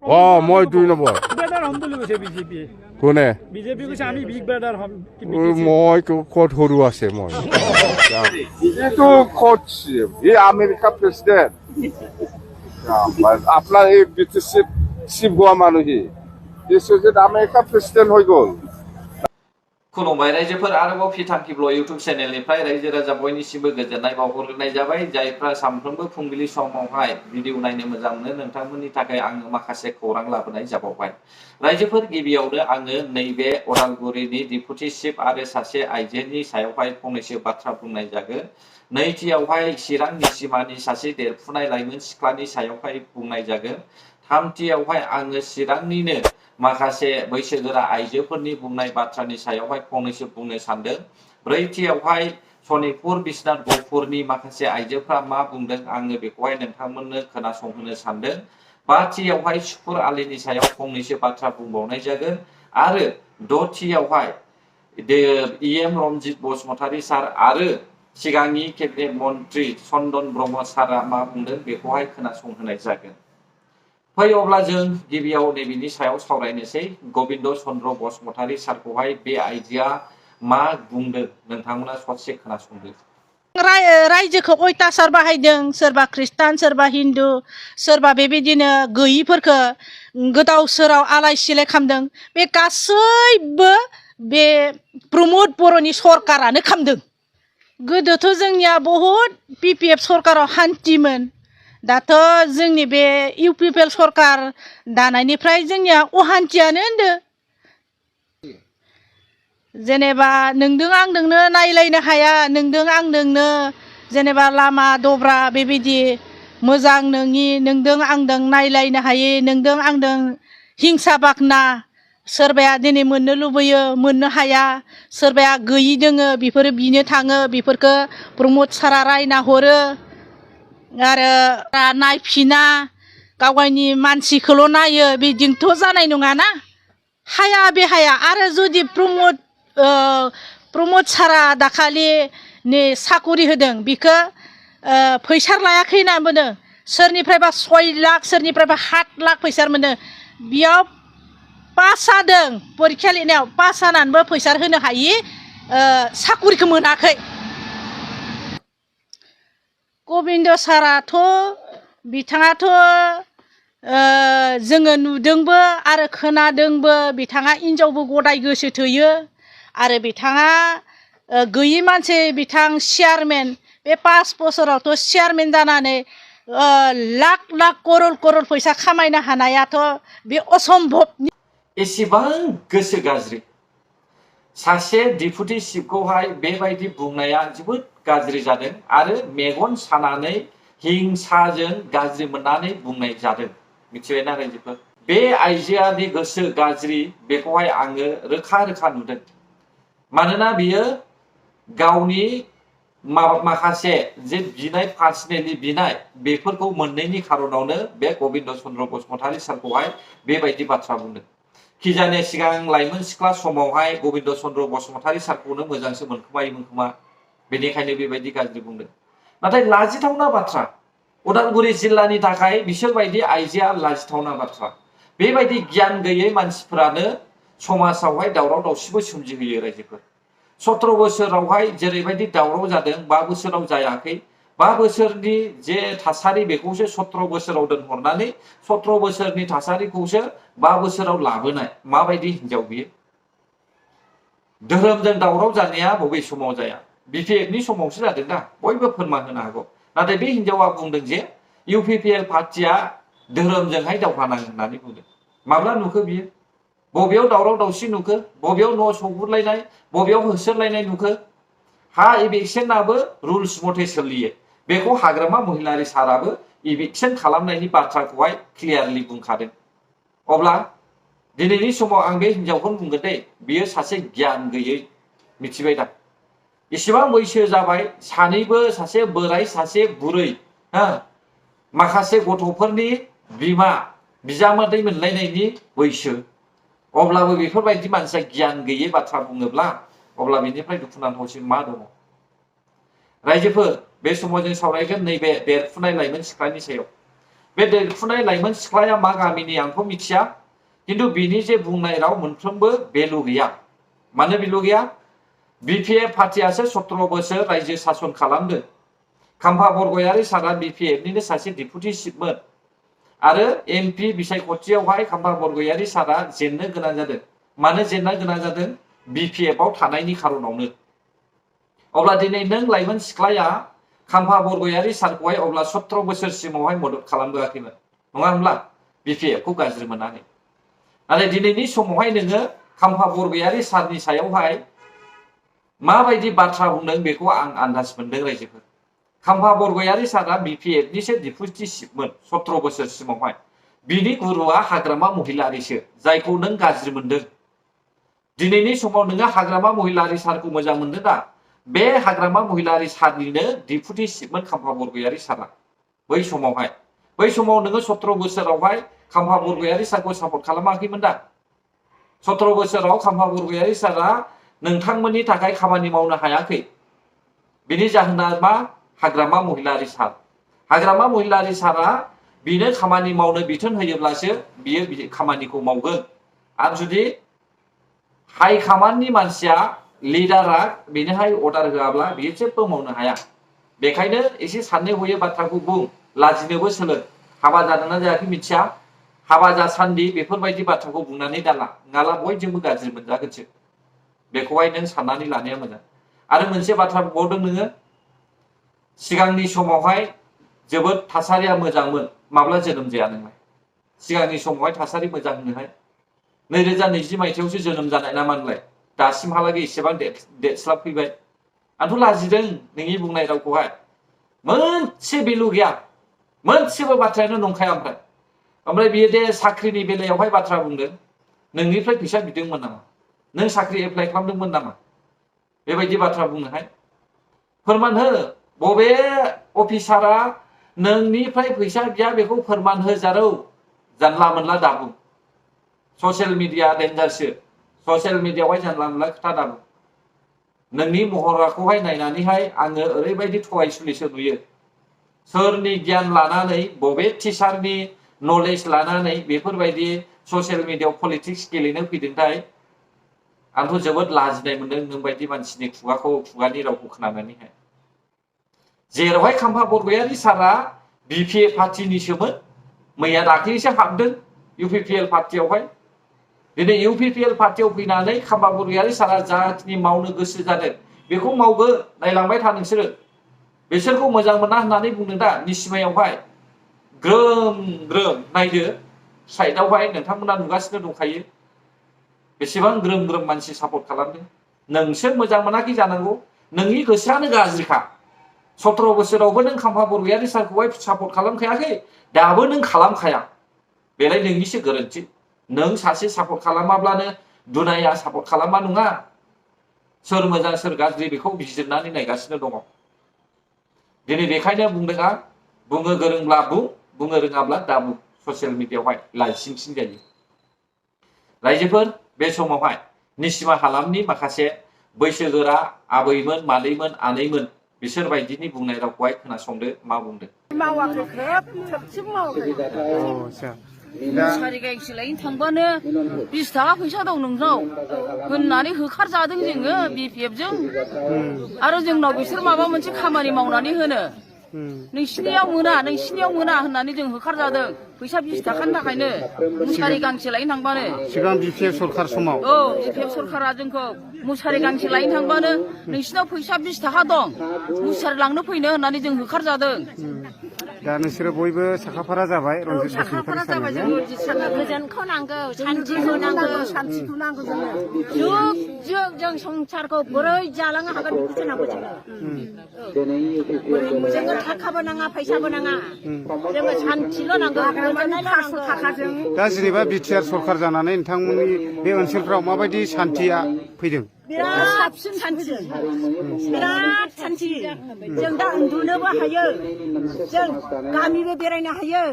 মই 2 number batter হ'ম বুলি কৈছে বিজেপি কোনে বিজেপি কৈছে আমি বিগ বেটাৰ হ'ম মই ক'ত সৰু আছে মই এইটো ক'ত আমেৰিকা প্ৰেচিডেণ্ট আপোনাৰ এই ব্ৰিটিছ চিফ গোৱা মানুহে আমেৰিকা প্ৰেচিডেণ্ট হৈ গ'ল खुलुमबाय रायजोफोर आरोबाव फिथांखिब्ल इउटुब चेनेलनिफ्राय रायजो राजा बयनिसिमबो गोजोननाय बावहरनाय जाबाय जायफ्रा सानफ्रोमबो फुंबिलि समावहाय भिडिअ नायनो मोजां मोनो नोंथांमोननि थाखाय आङो माखासे खौरां लाबोनाय जाबावबाय रायजोफोर गिबियावनो आङो नैबे अदालगुरिनि डिपुटि चिफ आरो सासे आइजोनि सायावहाय फंनैसो बाथ्रा बुंनाय जागोन नैथियावहाय चिरां निसिमानि सासे देरफुनाय लाइमोन सिख्लानि सायावहाय बुंनाय जागोन थामथियावहाय आङो चिरांनिनो माखासे बैसोगोरा आइजोफोरनि बुंनाय बाथ्रानि सायावहाय फंनैसो बुंनो सानदों ब्रैथियावहाय सनितपुर बिश्वनाथ गहपुरनि माखासे आइजोफ्रा मा बुंदों आङो बेखौहाय नोंथांमोननो खोनासंहोनो सानदों बाथियावहाय सुकुर आलीनि सायाव फंनैसो बाथ्रा बुंबावनाय जागोन आरो दथियावहाय इएम रनजित बसुमतारी सार आरो सिगांनि केबिनेट मन्त्रि चन्दन ब्रह्म सारा मा बुंदों बेखौहाय खोनासंहोनाय जागोन फै अब्ला जों गिबियाव नैबेनि सायाव सावरायनोसै गबिन्द चन्द्र बसुमतारी सारखौहाय बे आइजोआ मा बुंदों नोंथांमोना ससे खोनासंदो रायजोखौ अयथासार बाहायदों सोरबा खृष्टान सोरबा हिन्दु सोरबा बेबायदिनो गैयिफोरखौ गोदाव सोराव आलाय सिलाय खालामदों बे गासैबो बे प्रमद बर'नि सरकारानो खालामदों गोदोथ' जोंनिया बहुद पिपिएफ सरकाराव हान्थिमोन दाथ' जोंनि बे इउपिपिएल सरकार दानायनिफ्राय जोंनिया अहान्थियानो होनदो जेनेबा नोंदों आंदोंनो नायलायनो हाया नोंदों आंदोंनो जेनेबा लामा दब्रा बेबायदि मोजां नोङि नोंदों आंदों नायलायनो हायै नोंदों आंदों हिंसा बागना सोरबाया दिनै मोननो लुबैयो मोननो हाया सोरबाया गैयि दोङो बेफोरो बिनो थाङो बेफोरखौ प्रमद सारा रायना हरो आरो नायफिना गावगायनि मानसिखौल' नायो बिदिंथ' जानाय नङाना हाया बे हाया आरो जुदि प्रमद सारा दाखालि नै साकरि होदों बिखौ फैसा लायाखै होनना बुंदों सोरनिफ्रायबा 6 लाख सोरनिफ्रायबा 7 लाख फैसा मोनो बेयाव पास जादों परिक्षा लिरनायाव पास जानानैबो फैसा होनो हायि साकरिखौ मोनाखै गबिन्द साराथ' बिथाङाथ' जोङो नुदोंबो आरो खोनादोंबो बिथाङा हिनजावबो गदाय गोसो थोयो आरो बिथाङा गैयि मानसि बिथां चेयारमेन बे 5 बोसोरावथ' चेयारमेन जानानै लाख लाख करल फैसा खामायनो हानायाथ' बे असम्भब एसेबां गोसो गाज्रि सासे डिपुटि चिफखौहाय बेबायदि बुंनाया जोबोद गाज्रि जादों आरो मेगन सानानै हिंसाजों गाज्रि मोननानै बुंनाय जादों मिथिबायना रायजोफोर बे आइजोआनि गोसो गाज्रि बेखौहाय आङो रोखा रोखा नुदों मानोना बियो गावनि माखासे जे बिनाय पार्सनेलि बिनाय बेफोरखौ मोननैनि खारनावनो बे गबिन्द चन्द्र बसुमतारी सारखौहाय बेबायदि बाथ्रा बुंदों खिजाने सिगां लाइमोन सिख्ला समावहाय गबिन्द चन्द्र बसुमतारी सारखौनो मोजांसो मोनखोमायोमोन खोमा बेनिखायनो बेबायदि गाज्रि बुंदों नाथाय लाजिथावना बाथ्रा उदालगुरि जिल्लानि थाखाय बिसोरबायदि आइजोआ लाजिथावना बाथ्रा बेबायदि गियान गैयै मानसिफोरानो समाजावहाय दावराव दावसिबो सोमजिहोयो रायजोफोर 17 बोसोरावहाय जेरैबायदि दावराव जादों 5 बोसोराव जायाखै 5 बोसोरनि जे थासारि बेखौसो 17 बोसोराव दोनहरनानै 17 बोसोरनि थासारिखौसो 5 बोसोराव लाबोनाय माबायदि हिनजाव बियो धोरोमजों दावराव जानाया बबे समाव जाया बिपिएफनि समावसो जादों दा बयबो फोरमान होनो हागौ नाथाय बे हिनजावा बुंदों जे इउपिपिएल पार्टिया धोरोमजोंहाय दावहा नाङो होननानै बुंदों माब्ला नुखो बियो बबेयाव दावराव दावसि नुखो बबेयाव न' सौगुरलायनाय बबेयाव होसोरलायनाय नुखो हा इभिक्सनाबो रुल्स मथे सोलियो बेखौ हाग्रामा महिलारि साराबो इभिक्सन खालामनायनि बाथ्राखौहाय क्लियारलि बुंखादों अब्ला दिनैनि समाव आं बे हिनजावखौनो बुंगोन दे बियो सासे गियान गैयै मिथिबाय दा इसेबां बैसो जाबाय सानैबो सासे बोराय सासे बुरै माखासे गथ'फोरनि बिमा बिजामादै मोनलायनायनि बैसो अब्लाबो बेफोरबायदि मानसिया गियान गैयै बाथ्रा बुङोब्ला अब्ला बेनिफ्राय दुखुनांथावसिन मा दङ रायजोफोर बे समाव जों सावरायगोन नैबे देरफुनाय लाइमोन सिख्लानि सायाव बे देरफुनाय लाइमोन सिख्लाया मा गामिनि आंखौ मिथिया किन्तु बिनि जे बुंनाय राव मोनफ्रोमबो भेलु गैया मानो भेलु गैया बिपिएफ पार्टियासो 17 बोसोर रायजो सासन खालामदों खाम्फा बरगयारि सारा बिपिएफनिनो सासे डिपुटि चिफमोन आरो एमपि बिसायख'थियावहाय खाम्फा बरगयारि सारा जेननो गोनां जादों मानो जेननो गोनां जादों बिपिएफआव थानायनि खारनावनो अब्ला दिनै नों लाइमोन सिख्लाया खाम्फा बरगयारि सारखौहाय अब्ला 17 बोसोरसिमावहाय मदद खालामबोआखैमोन नङा होनब्ला बिपिएफखौ गाज्रि मोननानै नाथाय दिनैनि समावहाय नोङो खाम्फा बरगयारि सारनि सायावहाय माबायदि बाथ्रा बुंदों बेखौ आं आन्दाज मोनदों रायजोफोर खाम्फा बरगयारि सारा बिपिएफनिसो डिपुटि चिफमोन 17 बोसोरसिमावहाय बिनि गुरुआ हाग्रामा महिलारिसो जायखौ नों गाज्रि मोनदों दिनैनि समाव नोङो हाग्रामा महिलारि सारखौ मोजां मोनदों दा बे हाग्रामा महिलारि सारनिनो डिपुटि चिफमोन खाम्फा बरगयारि सारा बै समाव नोङो 17 बोसोरावहाय खाम्फा बरगयारि सारखौ सापर्ट खालामाखैमोन दा 17 बोसोराव खाम्फा बरगयारि सारा नोंथांमोननि थाखाय खामानि मावनो हायाखै बिनि जाहोना मा हाग्रामा महिलारि सारा बिनो खामानि मावनो बिथोन होयोब्लासो बियो खामानिखौ मावगोन आरो जुदि हाइ कमान्डनि मानसिया लिडारा बेनोहाय अर्डार होआब्ला बियो जेबो मावनो हाया बेखायनो एसे साननो हयै बाथ्राखौ बुं लाजिनोबो सोलों हाबा जादोंना जायाखै मिथिया हाबा जासान्दि बेफोरबायदि बाथ्राखौ बुंनानै दाला नङाब्ला बयजोंबो गाज्रि मोनजागोनसो बेखौहाय नों साननानै लानाया मोजां आरो मोनसे बाथ्रा बुंबावदों नोङो सिगांनि समावहाय जोबोद थासारिया मोजांमोन माब्ला जोनोम जाया नोंलाय सिगांनि समावहाय थासारि मोजां होनोहाय 2020 मायथाइयावसो जोनोम जानाय ना मानलाय दासिमहालागै एसेबां देरस्लाब फैबाय आंथ' लाजिदों नोंनि बुंनाय रावखौहाय मोनसे भेलु गैया मोनसेबो बाथ्रायानो नंखाया ओमफ्राय बियो दे साख्रिनि बेलायावहाय बाथ्रा बुंदों नोंनिफ्राय फैसा बिदोंमोन नामा नों साख्रि एप्लाइ खालामदोंमोन नामा बेबायदि बाथ्रा बुंनोहाय फोरमान हो बबे अफिसारा नोंनिफ्राय फैसा बिया बेखौ फोरमान हो जारौ जानला मोनला दाबुं ससियेल मिडिया डेन्जारसो ससियेल मिडियायावहाय जानला मोनला खोथा दाबुं नोंनि महरखौहाय नायनानैहाय आङो ओरैबायदि थगायसुलिसो नुयो सोरनि गियान लानानै बबे टिचारनि नलेज लानानै बेफोरबायदि ससियेल मिडियायाव पलिटिक्स गेलेनो फैदोंथाय आंथ' जोबोद लाजिनाय मोनदों नोंबायदि मानसिनि खुगानि रावखौ खोनानानैहाय जेरावहाय खाम्फा बरगयारि सारा बिपिएफ पार्टिनिसोमोन मैया दाख्लैसो हाबदों इउपिपिएल पार्टियावहाय दिनै इउपिपिएल पार्टियाव फैनानै खाम्फा बरगयारि सारा जाखिनि मावनो गोसो जादों बेखौ मावगोन नायलांबाय था नोंसोरो बिसोरखौ मोजां मोना होननानै बुंदों दा निसिमायावहाय ग्रोम ग्रोम नायदो साइडआवहाय नोंथांमोना नुगासिनो दंखायो बेसेबां ग्रोम ग्रोम मानसि सापर्ट खालामदों नोंसोर मोजां मोनाखै जानांगौ नोंनि गोसोआनो गाज्रिखा 17 बोसोरावबो नों खाम्फा बरगयारि सारखौहाय सापर्ट खालामखायाखै दाबो नों खालामखाया बेलाय नोंनिसो गोरोन्थि नों सासे सापर्ट खालामाब्लानो दुनाया सापर्ट खालामा नङा सोर मोजां सोर गाज्रि बेखौ बिजिरनानै नायगासिनो दङ दिनै बेखायनो बुंदों आं बुंनो गोरोंब्ला बुंनो रोङाब्ला दा बुं ससियेल मिडियायावहाय लाइसिंसिं जायो रायजोफोर बे समावहाय निसिमा हालामनि माखासे बैसोगोरा आबैमोन मादैमोन आनैमोन बिसोर बायदिनि बुंनाय रावखौहाय खोनासंदो मा बुंदों मावाखै खेबसेबो मावाखै मुसारि गांसे लायनो थांबानो 20 थाखा फैसा दं नोंनाव होननानै होखारजादों जोङो बिपिएफजों आरो जोंनाव बिसोर माबा मोनसे खामानि मावनानै होनो नोंसिनियाव मोना होननानै जों होखारजादों फैसा 20 थाखानि थाखायनो मुसारि गांसे लायनो थांबानो सिगां बिपिएफ सरखार समाव औ बिपिएफ सरखारा जोंखौ मुसारि गांसे लायनो थांबानो नोंसिनाव फैसा 20 थाखा दं मुसारि लांनो फैनो होननानै जों होखारजादों दा नोंसोरो बयबो साखाफारा जाबाय रनजित साखाफारा जाबाय जों गोजोनखौ नांगौ शान्तिखौ नांगौ जुग जुग जों संसारखौ बोरै जालांनो हागोन बेखौसो नांगौ जोङो थाखाबो नाङा फैसाबो नाङा जोङो शान्तिल' नांगौ दा जेनेबा बिटिआर सरखार जानानै नोंथांमोननि बे ओनसोलफ्राव माबायदि शान्तिया फैदों बिराद साबसिन सान्थि बिराद सान्थि जों दा उन्दुनोबो हायो जों गामिबो बेरायनो हायो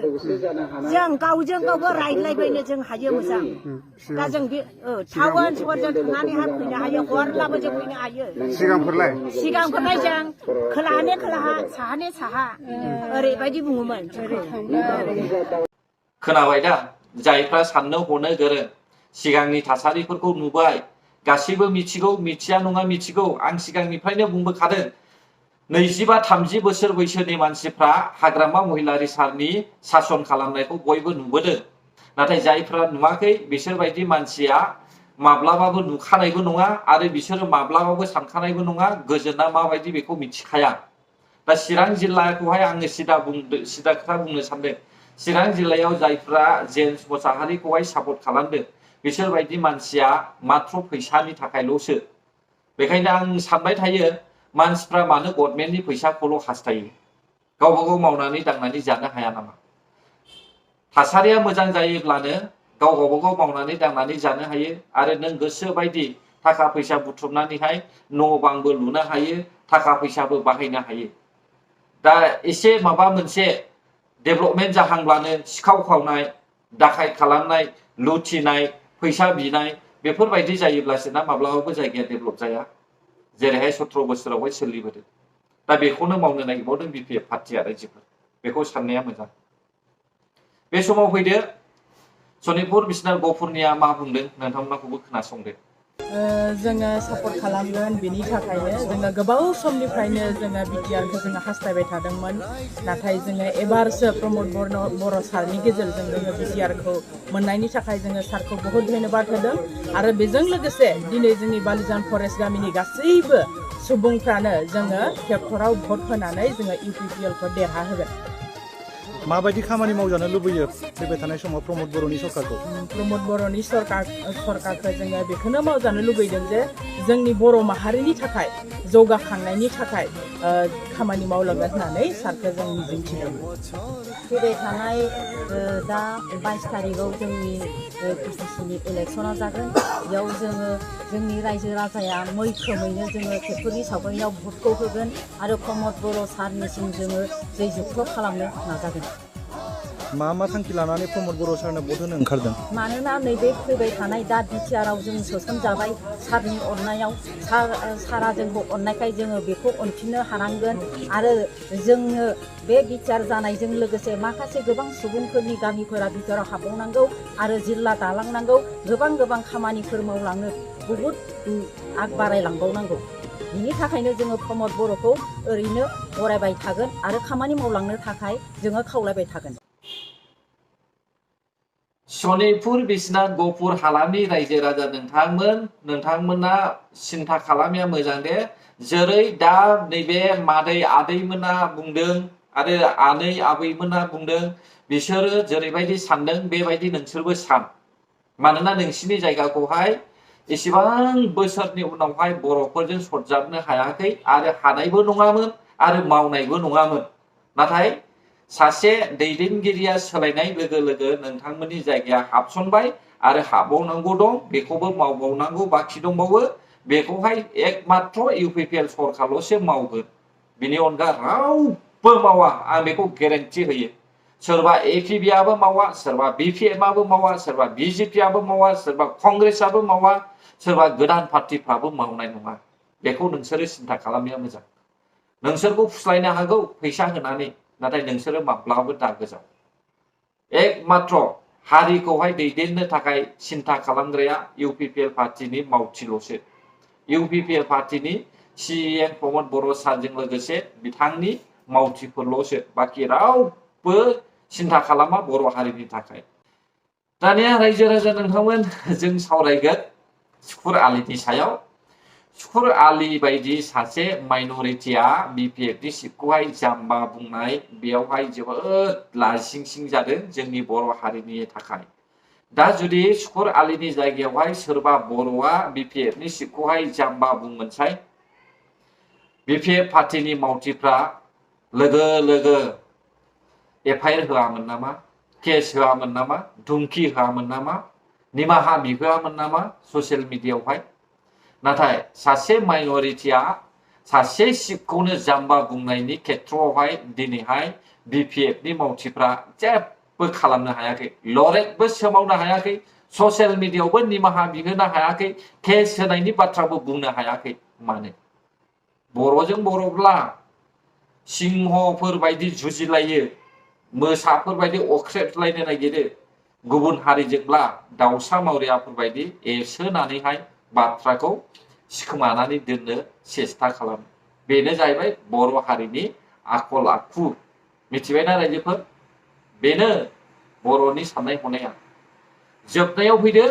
जों गावजों गावबो रायज्लायबायनो जों हायो मोजां दा जों बे टाउन सहरजों थांनानैहाय फैनो हायो हरब्लाबो जों फैनो हायो सिगांफोरलाय जों खोलाहाने खोलाहा साहाने साहा ओरैबायदि बुङोमोन खोनाबाय दा जायफ्रा साननो हनो गोरों सिगांनि थासारिफोरखौ नुबाय गासिबो मिथिगौ मिथिया नङा मिथिगौ आं सिगांनिफ्रायनो बुंबोखादों 25-30 बोसोर बैसोनि मानसिफ्रा हाग्रामा महिलारि सारनि सासन खालामनायखौ बयबो नुबोदों नाथाय जायफ्रा नुवाखै बिसोरबायदि मानसिया माब्लाबाबो नुखानायबो नङा आरो बिसोरो माब्लाबाबो सानखानायबो नङा गोजोना माबायदि बेखौ मिथिखाया दा चिरां जिल्लाखौहाय आङो सिदा खोथा बुंनो सानदों चिरां जिल्लायाव जायफ्रा जेम्स मोसाहारिखौहाय सापर्ट खालामदों बिसोरबायदि मानसिया मात्र फैसानि थाखायल'सो बेखायनो आं सानबाय थायो मानसिफ्रा मानो गभर्नमेन्टनि फैसाखौल' हास्थायो गावबा गाव मावनानै दांनानै जानो हाया नामा थासारिया मोजां जायोब्लानो गावबा गाव मावनानै दांनानै जानो हायो आरो नों गोसो बायदि थाखा फैसा बुथुमनानैहाय न' बांबो लुनो हायो थाखा फैसाबो बाहायनो हायो दा एसे माबा मोनसे डेभेलपमेन्ट जाहांब्लानो सिखाव खावनाय दाखाय खालामनाय लुथिनाय फैसा बिनाय बेफोरबायदि जायोब्लासो ना माब्लाबाबो जायगाया डेभेलप जाया जेरैहाय 17 बोसोरावहाय सोलिबोदों दा बेखौनो मावनो नागिरबावदों बिपिएफ पार्टिया रायजोफोर बेखौ साननाया मोजां बे समाव फैदो सनितपुर बिसनाथ गफुरनिया मा बुंदों नोंथांमोनखौबो खोनासंदो जोङो सापर्ट खालामगोन बेनि थाखायनो जोङो गोबाव समनिफ्रायनो जोङो बिटिआरखौ जोङो हास्थायबाय थादोंमोन नाथाय जोङो एबारसो प्रमद बर' सारनि गेजेरजों जोङो बिटिआरखौ मोननायनि थाखाय जोङो सारखौ बहुत धन्यबाद होदों आरो बेजों लोगोसे दिनै जोंनि बालिजान फरेस्ट गामिनि गासैबो सुबुंफ्रानो जोङो ट्रेक्टराव भट होनानै जोङो इउपिपिएलखौ देरहाहोगोन माबायदि खामानि मावजानो लुबैयो फैबाय थानाय समाव प्रमद बर'नि सरकारखौ प्रमद बर'नि सरकारखौ जोङो बेखौनो मावजानो लुबैदों जे जोंनि बर' माहारिनि थाखाय जौगाखांनायनि थाखाय खामानि मावलांगोन होननानै सारखौ जों मिजिंथिदों फैबाय थानाय दा 22 तारिखआव जोंनि पिसिसिनि इलेक्सना जागोन बेयाव जोङो जोंनि रायजो राजाया मैखोमैनो जोङो ट्रेक्टरनि सावगारियाव भटखौ होगोन आरो प्रमद बर' सारनिसिम जोङो जयजुक्त खालामनो नाजागोन मा थांखि लानानै प्रमद बर' सारनो भट होनो ओंखारदों मानोना नैबे फैबाय थानाय दा बिटिआरआव जों सोसनजाबाय सारनि अननायाव सारा जोंखौ अननायखाय जोङो बेखौ अनफिननो हानांगोन आरो जोङो बे बिटिआर जानायजों लोगोसे माखासे गोबां सुबुंफोरनि गामिफोरा बिटिआरआव हाबबावनांगौ आरो जिल्ला दालांनांगौ गोबां खामानिफोर मावलांनो बहुद आग बारायलांबावनांगौ बिनि थाखायनो जोङो प्रमद बर'खौ ओरैनो बरायबाय थागोन आरो खामानि मावलांनो थाखाय जोङो खावलायबाय थागोन सनितपुर बिसनाथ गफुर हालामनि रायजो राजा नोंथांमोना सिन्था खालामनाया मोजां दे जेरै दा नैबे मादै आदैमोना बुंदों आरो आनै आबैमोना बुंदों बिसोरो जेरैबायदि सानदों बेबायदि नोंसोरबो सान मानोना नोंसिनि जायगाखौहाय एसेबां बोसोरनि उनावहाय बर'फोरजों सरजाबनो हायाखै आरो हानायबो नङामोन आरो मावनायबो नङामोन नाथाय सासे दैदेनगिरिया सोलायनाय लोगो लोगो नोंथांमोननि जायगाया हाबसनबाय आरो हाबावनांगौ दं बेखौबो मावबावनांगौ बाखि दंबावो बेखौहाय एकमात्र इउपिपिएल सरकारल'सो मावगोन बिनि अनगा रावबो मावा आं बेखौ गेरेन्टि होयो सोरबा एपिबिआबो मावा सोरबा बिपिएमआबो मावा सोरबा बिजेपिआबो मावा सोरबा कंग्रेसआबो मावा सोरबा गोदान पार्टिफ्राबो मावनाय नङा बेखौ नोंसोरो सिन्था खालामनाया मोजां नोंसोरखौ फुस्लायनो हागौ फैसा होनानै नाथाय नोंसोरो माब्लाबो दागोजाव एकमात्र हारिखौहाय दैदेननो थाखाय सिन्था खालामग्राया इउपिपिएल पार्टिनि मावथिल'सो इउपिपिएल पार्टिनि सिएम प्रमद बर' सारजों लोगोसे बिथांनि मावथिफोरल'सो बाखि रावबो सिन्था खालामा बर' हारिनि थाखाय दानिया रायजो राजा नोंथांमोन जों सावरायगोन सुकुर आलीनि सायाव सुकुर आली बायदि सासे माइनरिटिया बिपिएफनि सिटखौहाय जाम्बा बुंनाय बेयावहाय जोबोद लाजिंसिं जादों जोंनि बर' हारिनि थाखाय दा जुदि सुकुर आलीनि जायगायावहाय सोरबा बर'आ बिपिएफनि सिटखौहाय जाम्बा बुंमोनसाय बिपिएफ पार्टिनि मावथिफ्रा लोगो लोगो एफआइआर होआमोन नामा केस होआमोन नामा धुमखि होआमोन नामा निमाहा बिहोआमोन नामा ससियेल मिडियायावहाय नाथाय सासे माइन'रिटिया सासे सिखखौनो जाम्बा बुंनायनि खेथ्रआवहाय दिनैहाय BPF नि मावथिफ्रा जेबो खालामनो हायाखै, लरेटबो सोमावनो हायाखै, ससियेल मिडियायावबो निमाहा बिहोनो हायाखै, केस होनायनि बाथ्राबो बुंनो हायाखै। मानो? बर'जों बर'ब्ला सिंहफोर बायदि जुजिलायो, मोसाफोर बायदि अख्रेबलायनो नागिरो, गुबुन हारिजोंब्ला दाउसा मावरियाफोर बायदि एरसोनानैहाय बाथ्राखौ सिखोमानानै दोननो सेस्था खालामो। बेनो जाहैबाय बर' हारिनि आखल आखु। मिथिबायना रायजोफोर? बेनो बर'नि साननाय हनाया। जोबनायाव फैदो,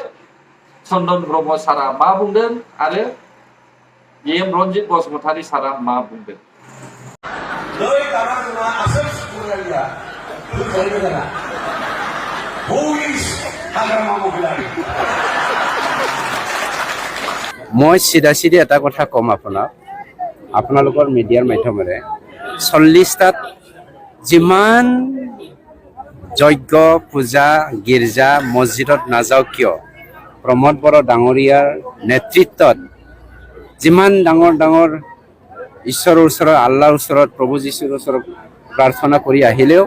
चन्दन ब्रह्म सारा मा बुंदों आरो EM रन्जित बसुमतारी सारा मा बुंदों। মই চিধা চিধি এটা কথা ক'ম আপোনালোকৰ মিডিয়াৰ মাধ্যমেৰে 40টাত যিমান যজ্ঞ পূজা গীৰ্জা মছজিদত নাযাওঁ কিয়, প্ৰমোদ বড়ো ডাঙৰীয়াৰ নেতৃত্বত যিমান ডাঙৰ ডাঙৰ ঈশ্বৰৰ ওচৰত, আল্লাহৰ ওচৰত, প্ৰভু যীশুৰ ওচৰত প্ৰাৰ্থনা কৰি আহিলেও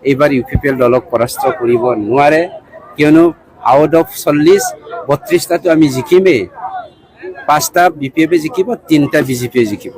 এইবাৰ UPPL দলক পৰাস্ত কৰিব নোৱাৰে। কিয়নো আউট অফ 40 32টাতো আমি জিকিমেই, 5টা BPF জিকিব, 3টা BJP জিকিব।